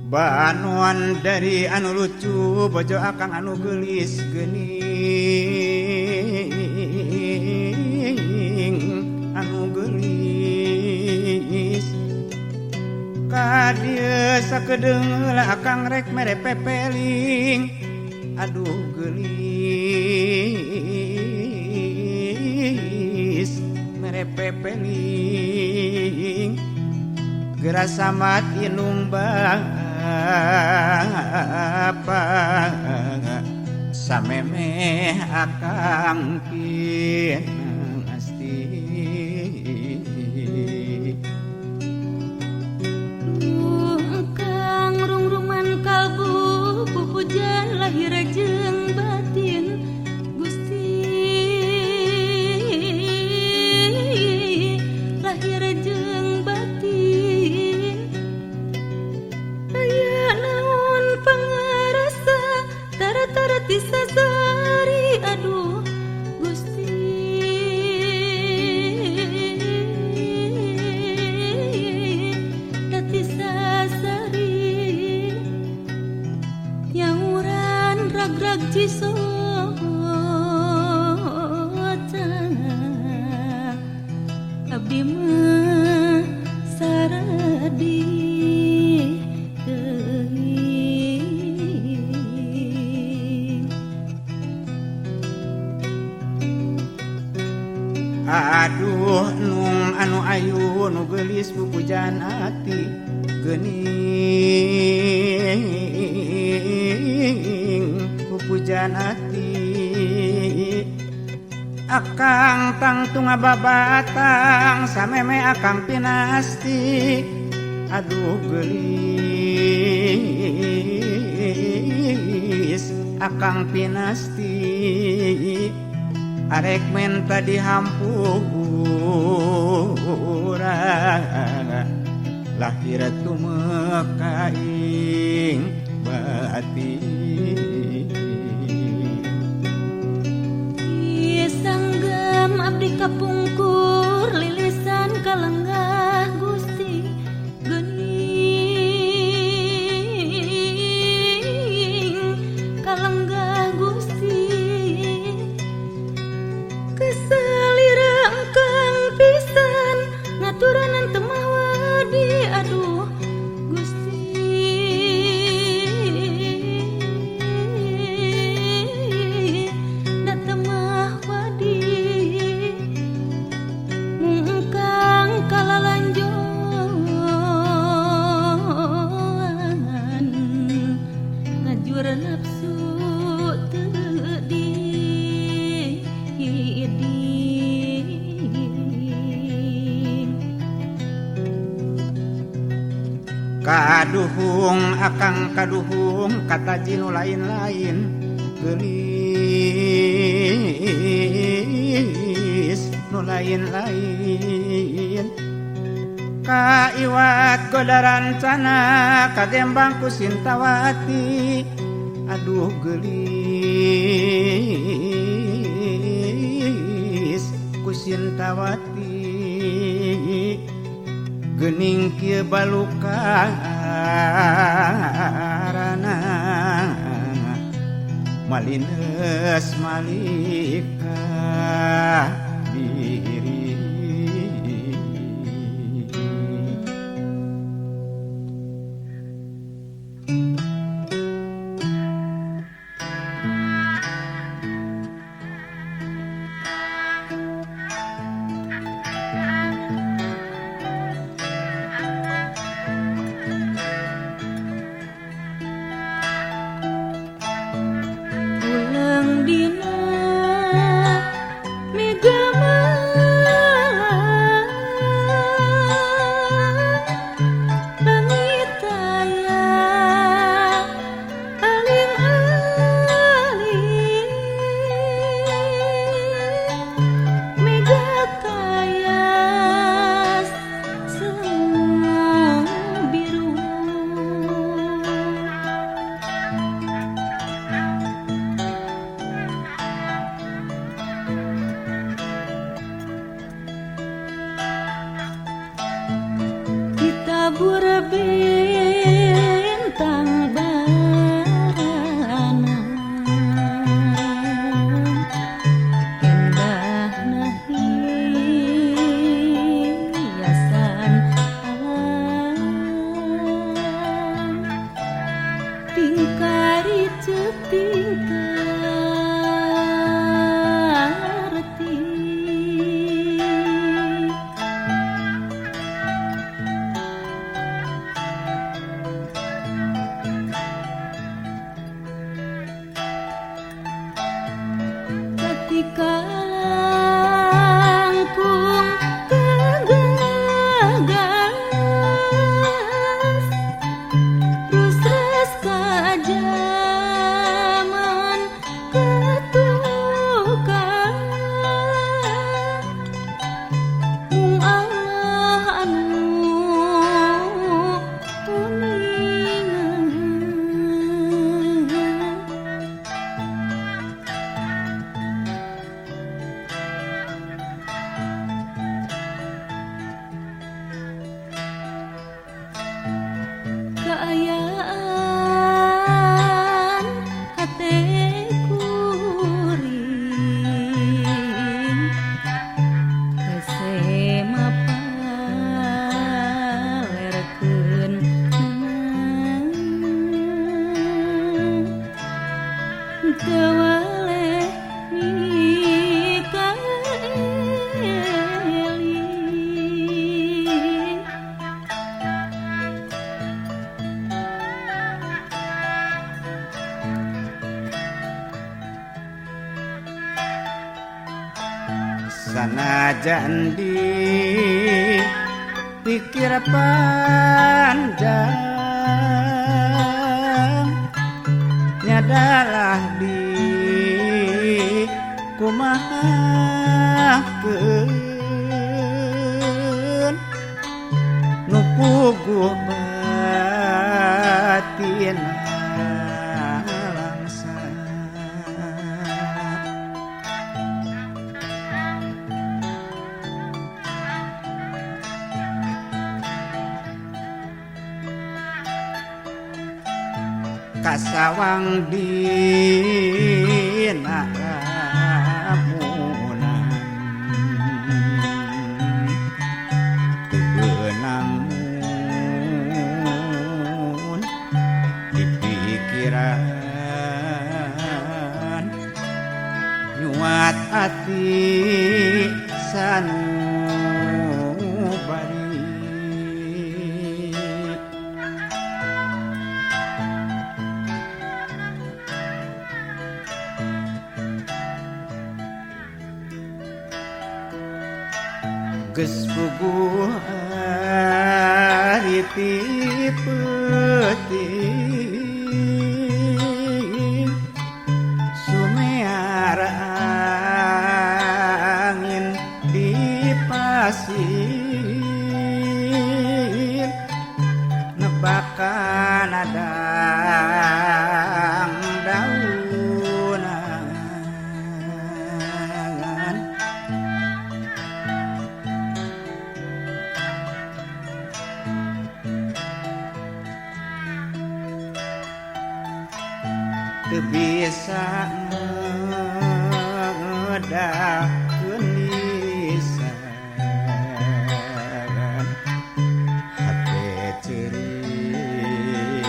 Banuan dari anu lucu bojo akang anu geulis geuning anu geulis ka dieu sakedeung heula akang rek mere pepeling aduh geulis mere pepeling geura samat inung bapa samemeh akang pinasti. Kang rungruman kalbu pupujan lahir jeung batin Gusti lahir jeung batin aya naon pangarasa tara-tara ti sasari aduh Gusti tati sasari nyauran rag-rag cisota abdi mah saradi teuing. Aduh nung anu ayu nu geulis pupujan ati geuning pupujan ati akang tangtung babatang sameme akang pinasti aduh geulis akang pinasti arek menta dihampura lahir tumekaing batin. Sanggam abdi kapungkur lilisan kalenggah Gusti geuning kalenggah Gusti kesalira engkang pisan ngaturanan teu mawadi aduh Gusti da teu mawadi mungkang kalalanjoan ngajur nafsu teu di Kaduhung akang kaduhung kata jinu lain-lain geulis nu lain-lain kaiwat goda rancana kagembang ku Sintawati aduh geulis ku Sintawati geuning kieu balukarana malines malika diri. Pulang dina mega mah Lebur bintang barana endahna hiasan alam tingkari ceuk tingkar ketika langkung kegagas rusres ka jaman ketukang mung Allah anu uninga. Kaayaan hate kuring hese mapalerkeun teu waleh mikaeling. Sanajan di pikir panjang nyadalah di kumahakeun nu puguh batin langsa. Kasawang dina lamunan teu beunang mun di pikiran nyuat ati sanubari. Geus puguh ari ti peuting sumear angin di pasir nebakan adang daunan. Teu bisa ngedakeun lisan hate ceurik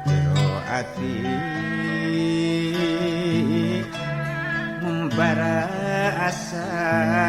jero ati membara asa.